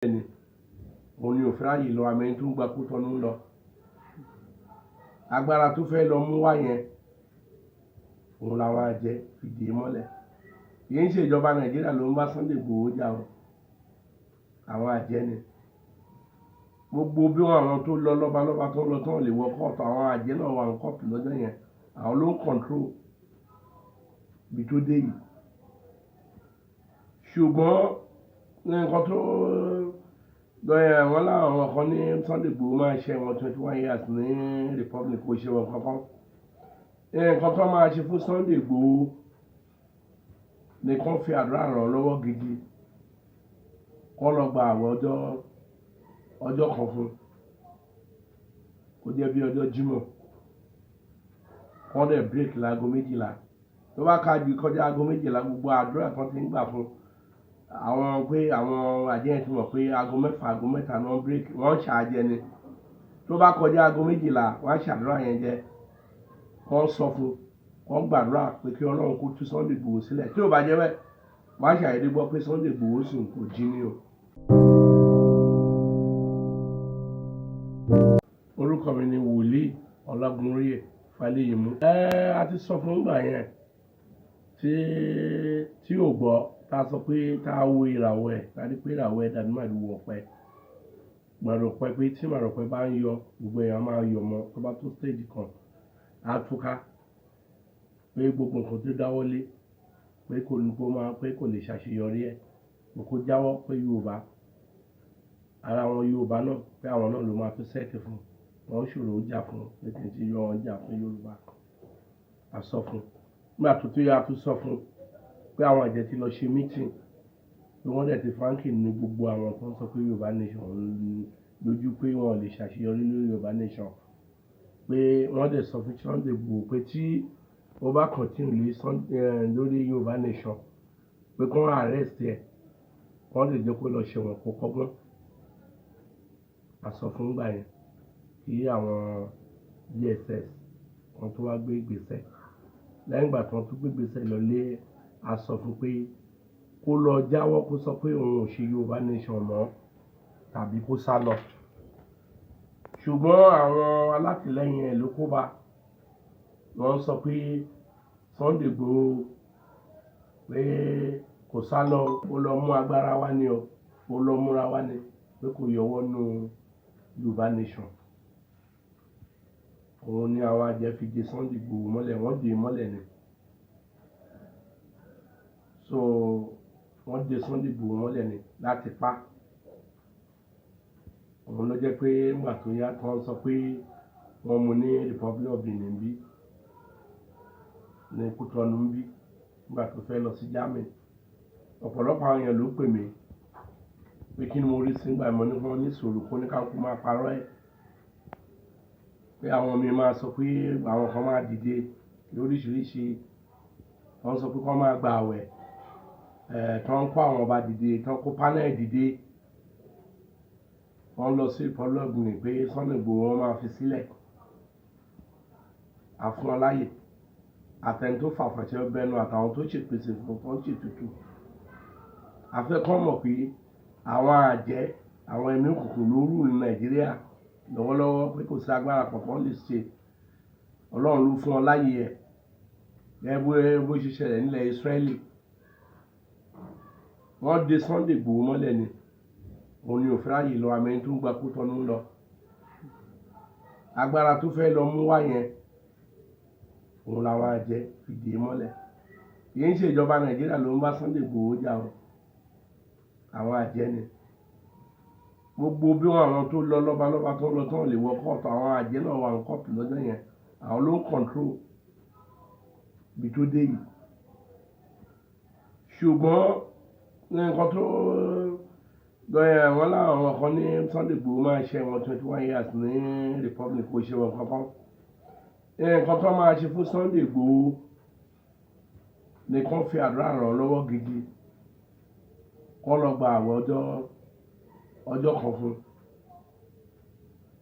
Ni òun ni òfin ráàyè lọ àmì tó ń gba Kútọ́nù ń lọ. Agbára tó fẹ́ lọ mú wá yẹn, òun làwọn àjẹ́ fìdí mọ́lẹ̀. Kì í ṣe ìjọba Nàìjíríà ló ń bá Sunday Igboho jà o, àwọn àjẹ́ ni. Gbogbo bí wọn àwọn tó lọ lọ́balọ́ba tó ń lọ tán lè wọ kóòtù, àwọn àjẹ́ náà wà ní kóòtù lọ́jọ́ yẹn. Àwọn ló ń control ibi tó dé yìí. Ṣùgbọ́n nǹkan tó lọ́yẹ̀ wọ́n láwọn kan ní Sunday Igboho máa ṣe wọn 21 years ní Republic, kò ṣe wọn kankan. Nǹkan tó máa ṣe fún Sunday Igboho ní kán fi àdúrà ràn lọ́wọ́ gidi, kán lọ gba àwẹ̀ ọjọ́ kan fún, kó jẹ́ bí ọjọ́ Jímọ̀, kán dẹ̀ break láago 12. Tó bá ká ju kọjá aago 12, gbogbo àdúrà kan ti ń gbà fún àwọn pé àwọn àjẹ́ yẹn ti mọ̀ pé aago 6, aago 3 náà break, wọ́n ṣàjẹ́ ni. Tó bá kọjá aago 12, wọ́n á ṣàdúrà yẹn jẹ́. Kán sọ fún, kán gbàdúrà pé kí Ọlọ́run kó tú Sunday Igboho sílẹ̀. Tí ò bá jẹ́ bẹ́ẹ̀, wọ́n á ṣàdédé gbọ́ pé Sunday Igboho sùn, kò jí ní o. Orúkọ mi ni Wòlíì Ọlágúnróyè Fáléyìmú. Ẹ a ti sọ fún ìgbà yẹn tí ò gbọ́, tá a sọ pé tá a wo ìràwọ̀ ẹ̀, tá a rí pé ìràwọ̀ ẹ̀ dàbí màrìwò ọ̀pẹ. Màrìwò ọ̀pẹ, pé tí màrìwò ọ̀pẹ bá ń yọ, gbogbo èèyàn máa yọ̀ mọ́. Tó bá tó stage kan, á túká. Pé gbogbo nǹkan tó dáwọ́ lé, pé kò ní kó máa pé kò lè ṣàṣeyọrí ẹ̀, pé kó jáwọ́, pé Yorùbá ara àwọn Yorùbá náà, pé àwọn náà ló máa tún set fún wọn, ṣòro jà fún, pé kì í ṣe yọ wọn jà fún Yorùbá. A sọ fún nígbà tó tó yá, a tún sọ fún pé àwọn àjẹ́ ti lọ ṣe meeting, pé wọ́n dẹ̀ ti fáńkì ní gbogbo àwọn tó ń sọ pé Yorùbá nation lójú, pé wọn ò lè ṣàṣeyọrí lórí Yorùbá nation, pé wọ́n dẹ̀ sọ fún Sunday Igboho pé tí ó bá continue lórí Yorùbá nation, pé kí wọ́n arrest ẹ̀, wọ́n lè jẹ́ kó lọ ṣẹ̀wọ̀n, kó kọ́gbọ́n. A sọ fún gbà yẹn kí àwọn DSS wọ́n tó wá gbé ìgbésẹ̀. Lẹ́yìn ìgbà tí wọ́n tún gbé ìgbésẹ̀ lọ lé, a sọ fún pé kó lọ jáwọ́, kó sọ pé òun ò ṣe Yorùbá nation mọ́ tàbí kó sá lọ. Ṣùgbọ́n àwọn alátìlẹ́yìn ẹ̀ ló kó bá. Wọ́n sọ pé Sunday Igboho pé kò sá lọ, ó lọ mú agbára wá ní o, ó lọ múra wá ní, pé kò yọwọ́ nú Yorùbá nation. Òun ni àwọn àjẹ́ fi de Sunday Igboho mọ́lẹ̀, wọ́n dè é mọ́lẹ̀ ni. So wọ́n dè Sunday Igboho mọ́lẹ̀ ni láti pa. Òun ló jẹ́ pé nígbà tó yá, tí wọ́n sọ pé wọ́n mú ní Republic of Benin bí ní Kútọ́nù bí nígbà tó fẹ́ lọ sí Germany. Ọ̀pọ̀lọpọ̀ àwọn èèyàn ló pè mí pé kí ni mo rí sí nígbà mo ní wọ́n ní sùúrù, kó ní ká kú máa parọ́ ẹ̀, pé àwọn mi máa sọ pé àwọn kan máa dìde lóríṣiríṣi, wọ́n sọ pé kí wọ́n máa gba àwẹ̀ ẹ̀, tí wọ́n kó àwọn ọba dìde, tí wọ́n kó panel dìde, wọ́n lọ sí Republic of Benin, pé Sunday Igboho wọ́n máa fi sílẹ̀. Àfún wọn láàyè, àtẹni tó fàfàṣẹ bẹnu, àtàwọn tó ṣèpèsè fún, tó ń ṣètùtù. Àfẹ́ kọ́ mọ̀ pé àwọn àjẹ́, àwọn ẹ̀mí òkùnkùn ló rule ní Nàìjíríà lọ́wọ́lọ́wọ́, pé kò sí agbára kankan lè ṣe. Ọlọ́run ló fún ọ láyè ẹ̀, gẹ́gẹ́ bó ṣe ṣẹlẹ̀ nílẹ̀ Ísírẹ́lì. Wọ́n dé Sunday Igboho mọ́lẹ̀ ni. Òun ni òfin ráàyè lọ àmì tó ń gba Kútọ́nù ń lọ. Agbára tó fẹ́ lọ mú wá yẹn, òun làwọn àjẹ́ fi dè é mọ́lẹ̀. Kì í ṣe ìjọba Nàìjíríà ló ń bá Sunday Igboho jà o, àwọn àjẹ́ ni. Gbogbo bí wọn àwọn tó lọ lọ́balọ́ba tó ń lọ tán lè wọ kóòtù, àwọn àjẹ́ náà wà ní kóòtù lọ́jọ́ yẹn. Àwọn ló ń control ibi tó dé yìí. Ṣùgbọ́n nǹkan tó lọ́yẹ̀ wọ́n láwọn kan ní Sunday Igboho máa ṣe wọn 21 years ní Republic, kò ṣe wọn kankan. Nǹkan tó máa ṣe fún Sunday Igboho ní kán fi àdúrà ràn lọ́wọ́ gidi, kán lọ gba àwẹ̀ ọjọ́ kan fún,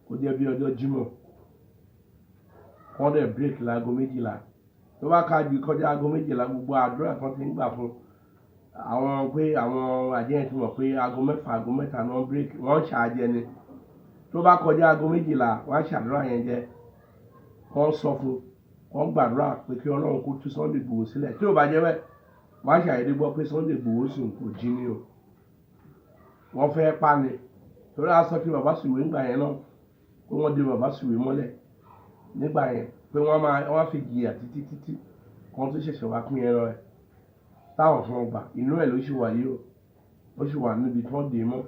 kó jẹ́ bí ọjọ́ Jímọ̀, kán dẹ̀ break láago 12. Tó bá ká ju kọjá aago 12, gbogbo àdúrà kan ti ń gbà fún Àwọn pé àwọn àjẹ́ yẹn ti mọ̀ pé aago 6, aago 3 ni wọ́n break, wọ́n ń ṣàjẹ ni. Tó bá kọjá aago 12, wọ́n á ṣàdúrà yẹn jẹ. Wọ́n sọ fún, wọ́n gbàdúrà pé kí Ọlọ́run kó tú Sunday Igboho sílẹ̀. Tí ò bá jẹ́ bẹ́ẹ̀, wọ́n á ṣàdédé gbọ́ pé Sunday Igboho sùn, kò jí ní o. Wọ́n fẹ́ pa ni. Torí a sọ pé bàbá Sùwé ńgbà yẹn náà, pé wọ́n dé bàbá Sùwé mọ́lẹ̀ nígbà yẹn, pé wọ́n máa wọ́n á fi jìyà títí títí kan tó ṣẹ̀ṣẹ̀ wá pín ẹran ẹ̀ táwọn fún ọgbà. Inú ẹ̀ ló ṣì wà yìí o, ó sì wà níbi tí wọ́n dè é mọ́.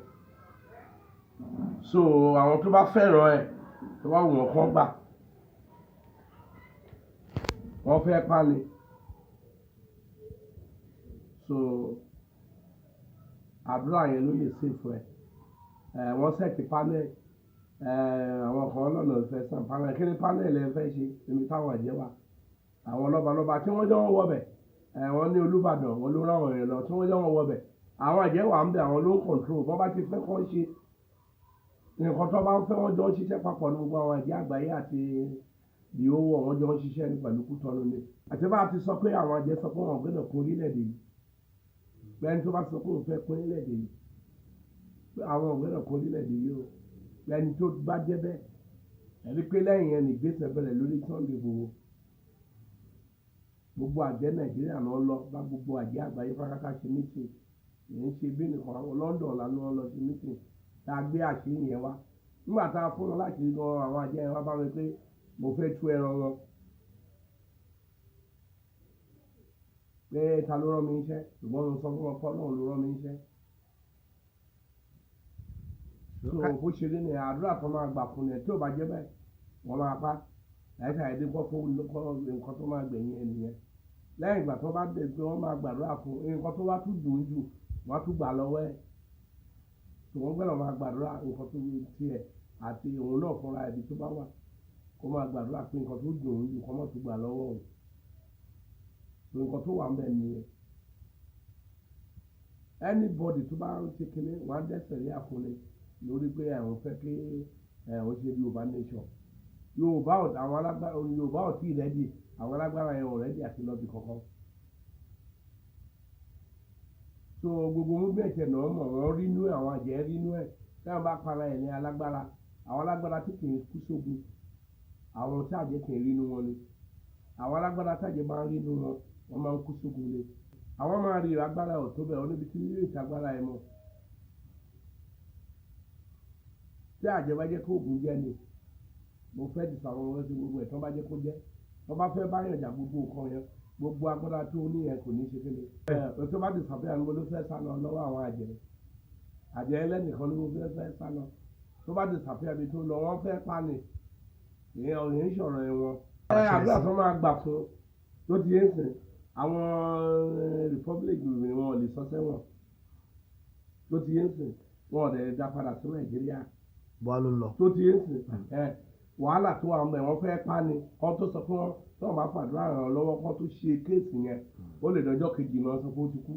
So àwọn tó bá fẹ́ràn ẹ̀, tó bá wù wọ́n kán gbà, wọ́n fẹ́ pa ni. So àdúrà yẹn ló lè save ẹ̀. Ẹ̀ wọ́n set panel ẹ̀, àwọn kan lọ́nà fẹ́ sàn panel. Kí ni panel ẹ fẹ́ ṣe níbi táwọn àjẹ́ wà? Àwọn lọ́balọ́ba tí wọ́n jọ ń wọbẹ̀ ẹ̀, wọ́n ní Olúbàdàn wọn ló ráwọn èèyàn lọ tí wọ́n jọ ń wọbẹ̀. Àwọn àjẹ́ wà ń bẹ̀, àwọn ló ń control. Bọ́n bá ti fẹ́ kọ́ ṣe nǹkan tó bá ń fẹ́, wọ́n jọ ń ṣiṣẹ́ papọ̀ ní gbogbo àwọn àjẹ́ àgbáyé àti ìhòòhò, wọ́n jọ ń ṣiṣẹ́ ní pẹ̀lú Kútọ́nù ni. Àti bá a ti sọ pé àwọn àjẹ́ sọ pé wọn ò gbọ́dọ̀ kún orílẹ̀-èdè yìí, bẹ́ẹ̀ni tó bá sọ pé òun fẹ́ kún orílẹ̀-èdè yìí, pé àwọn ò gbọ́dọ̀ kún orílẹ̀-èdè yìí o, bẹ́ẹ̀ni tó bá jẹ́ bẹ́ẹ̀, ẹ̀rí pé lẹ́yìn yẹn ní ìgbésẹ̀ bẹ̀rẹ̀ lórí Sunday Igboho. Gbogbo àjẹ́ Nàìjíríà náà lọ bá gbogbo àjẹ́ àgbáyé pátápátá ṣe meeting. Kì í ṣe bí nìkan, àwọn London lànà wọn lọ ṣe meeting tá a gbé àṣírí yẹn wá. Nígbà tá a fún wọn láti gan, àwọn àjẹ́ yẹn wá bá mi pé mo fẹ́ tú ẹran wọn, pé ta ló rán mi níṣẹ́. Ṣùgbọ́n mo sọ fún wọn pé Ọlọ́run ló rán mi níṣẹ́. So bó ṣe rí ni àdúrà tó máa gbà fún ni. Tí ò bá jẹ́ bẹ́ẹ̀, wọ́n máa pa láìka ẹ̀dín kọ́ fún nǹkan tó máa gbẹ̀yìn ẹ̀ nìyẹn. Lẹ́yìn ìgbà tó bá dé pé wọ́n máa gbàdúrà fún nǹkan tó wá tún dùn jù, wọ́n á tún gbà lọ́wọ́ ẹ̀. Tó wọ́n gbọ́dọ̀ máa gbàdúrà nǹkan tó tiẹ̀ àti òun náà fúnra ibi tó bá wà, kó máa gbàdúrà pé nǹkan tó dùn jù kó má tún gbà lọ́wọ́ òun. Nǹkan tó wà ń bẹ̀ nìyẹn. Anybody tó bá ń ṣe kinní, wọ́n á dẹ́sẹ̀ rí àfúnni lórí pé àwọn fẹ́ kí àwọn ṣe Yorùbá nation. Yorùbá, àwọn alágbára Yorùbá ò tí ì ready. Àwọn alágbára yẹn ò ready àti lọ bí kankan. So gbogbo movement ẹ̀ náà mọ̀, wọ́n rí inú ẹ̀, àwọn àjẹ́ rí inú ẹ̀. Tí wọ́n bá para ẹ̀ ní alágbára, àwọn alágbára tí kì í kú sógun, àwọn tí àjẹ́ kì í rí inú wọn ni. Àwọn alágbára tí àjẹ́ máa ń rí inú wọn, wọ́n máa ń kú sógun ni. Àwọn máa rí agbára ò tó bẹ́ẹ̀, ó níbi tí ilé ìtagbára ẹ̀ mọ̀. Tí àjẹ́ bá jẹ́ kó ògùn jẹ́ ni, mo fẹ́ dìsọ àwọn ọmọ sí gbogbo ẹ̀ tí wọ́n bá jẹ́ kó jẹ́. Wọ́n bá fẹ́ bá yàn jà, gbogbo nǹkan yẹn, gbogbo agbára tó ní yẹn kò ní ṣe kíni. Ẹ tó bá disappear ni mo ló fẹ́ sá lọ lọ́wọ́ àwọn àjẹ́. Àjẹ́ ẹlẹ́nìkan ló fẹ́ fẹ́ sá lọ. Tó bá disappear bí tó lọ, wọ́n fẹ́ pa ni. Ìyẹn ò ní sọ̀rọ̀ ẹ̀wọ̀n. Ẹ àdúrà tó máa gbà fún tó ti ń sìn, àwọn Republic ni wọn ò lè sọ sẹ́wọ̀n. Tó ti ń sìn, wọn ò dẹ̀ dá padà sí Nàìjíríà. Bọ́lá ló ń lọ. Tó ti ń sìn, ẹ wàhálà tó wà ń bẹ̀, wọ́n fẹ́ pa ni. Kán tó sọ fún wọn, tí wọ́n bá fàdúrà ràn án lọ́wọ́, kán tó ṣe case yẹn, ó lè dọjọ́ kejì náà sọ pé ó ti kú.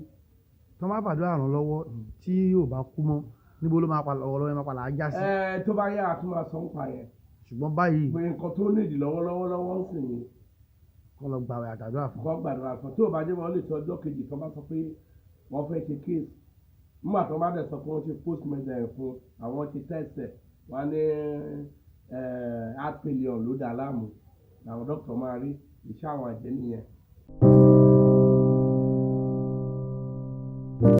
Tí wọ́n bá fàdúrà ràn án lọ́wọ́ tí yóò bá kú mọ́, níbo ló máa padà, ọ̀rọ̀ yẹn máa padà já sí? Ẹ tó bá yá, a tún máa sọ ń pa yẹn. Ṣùgbọ́n báyìí, pé nǹkan tó nídìí lọ́wọ́lọ́wọ́ lọ́wọ́ ń sìn yìí, kọ́ lọ gbààwẹ̀ àtàdúrà fún. Kán gbàdúrà fún. Tí ò bá jẹ́ wọn lè sọ ọjọ́ kejì tó bá sọ pé wọ́n fẹ́ ṣe case. Nígbà tó bá dẹ̀ sọ pé wọ́n ṣe post mortem fún, àwọn ṣe test ẹ̀, wọ́n á ní heart failure ló dà láàmú. Làwọn doctor máa rí iṣẹ́ àwọn àjẹ́ nìyẹn.